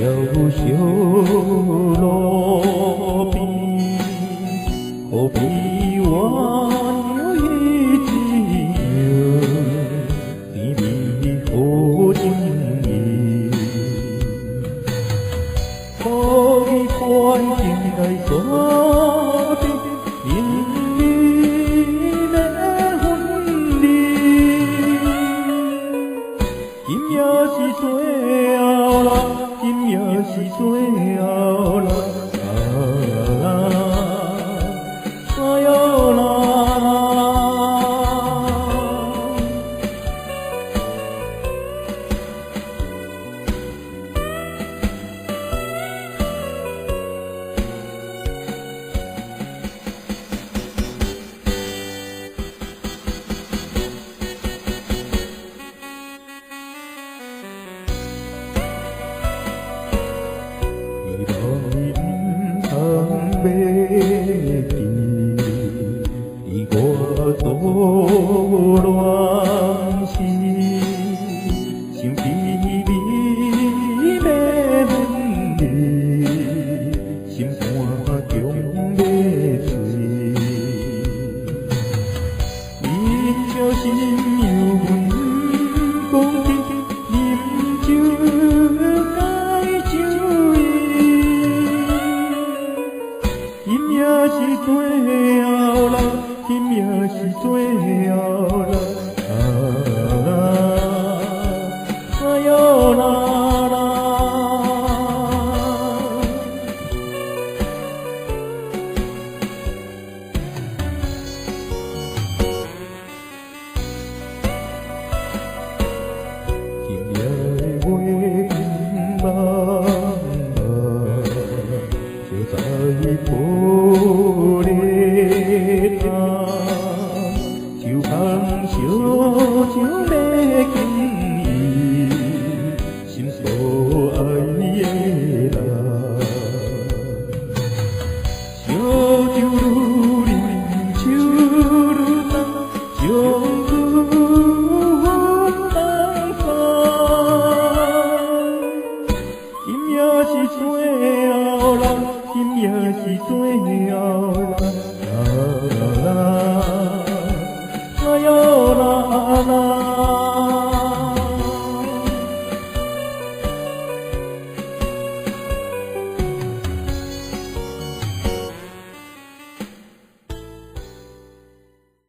小路邊，好比鸳鸯一樣，甜蜜好情意。可以關心來煞別，因你的分離。今夜是最後啦，今夜是最後啦，啊，哎喲啦。希望你毋通袂記，你我初戀時，想起你的分離，心肝強欲碎。因相信有阮講起，啉酒解酒意。今夜是最後啦，今夜是最後啦，啊，哎喲啦啦。今夜的月光茫茫，照在玻璃窗，手牵烧酒欲敬伊，心所愛的人。燒酒愈啉酒愈重，情苦阮當放。今夜是最後啦，今夜是最後啦，啊，哎喲啦啦。